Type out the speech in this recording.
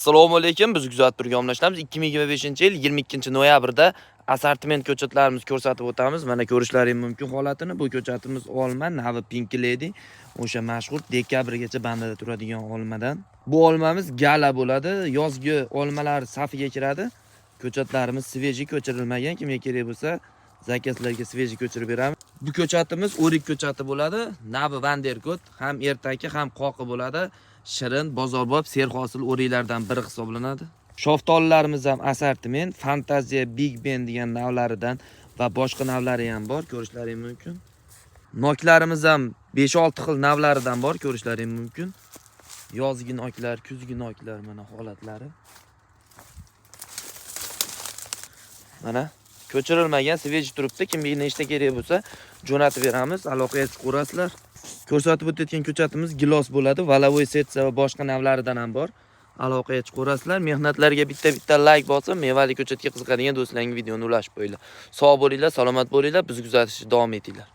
Assalomu alaykum. Biz kuzatib turgan obunachilarimiz, 2025-yil 22-noyabrda assortiment ko'chatlarimizni ko'rsatib o'tamiz. Mana, ko'rishlaring mumkin holatini. Bu ko'chatimiz olma, navi Pink Lady, o'sha mashhur dekabrgacha bandada turadigan olmadan. Bu olmamiz gala bo'ladi. Yozgi olmalar safiga kiradi. Ko'chatlarimiz свежий, ko'chirilmagan. Kimga kerak bo'lsa, заказ larga свежий ko'chirib beramiz. Bu ko'chatimiz o'rik ko'chati bo'ladi. Navi Vanderkot, ham ertaki, ham qoqi bo'ladi. Shirin, bozorbop, serhosil o'riklardan biri hisoblanadi. Shaftolilarimiz ham assortiment, Fantaziya, Big Ben degan navlaridan va boshqa navlari ham bor, ko'rishlaring mumkin. Noklarimiz ham 5-6 xil navlaridan bor, ko'rishlaring mumkin. Yozgi noklar, kuzgi noklar, mana holatlari. Mana, ko'chirilmagan, свежий turibdi. Kimga nechta kerak bo'lsa, jo'natib beramiz. Aloqaga chiqaverasizlar. Ko'rsatib o'tayotgan ko'chatimiz gilos bo'ladi. Валовой сердце va boshqa navlaridan ham bor. Aloqaga chiqaverasizlar. Mehnatlarga bitta-bitta like bosib, mevali ko'chatga qiziqadigan do'stlaringga videoni ulashib qo'yinglar. Sog' bo'linglar, salomat bo'linglar. Bizni kuzatishni davom etinglar.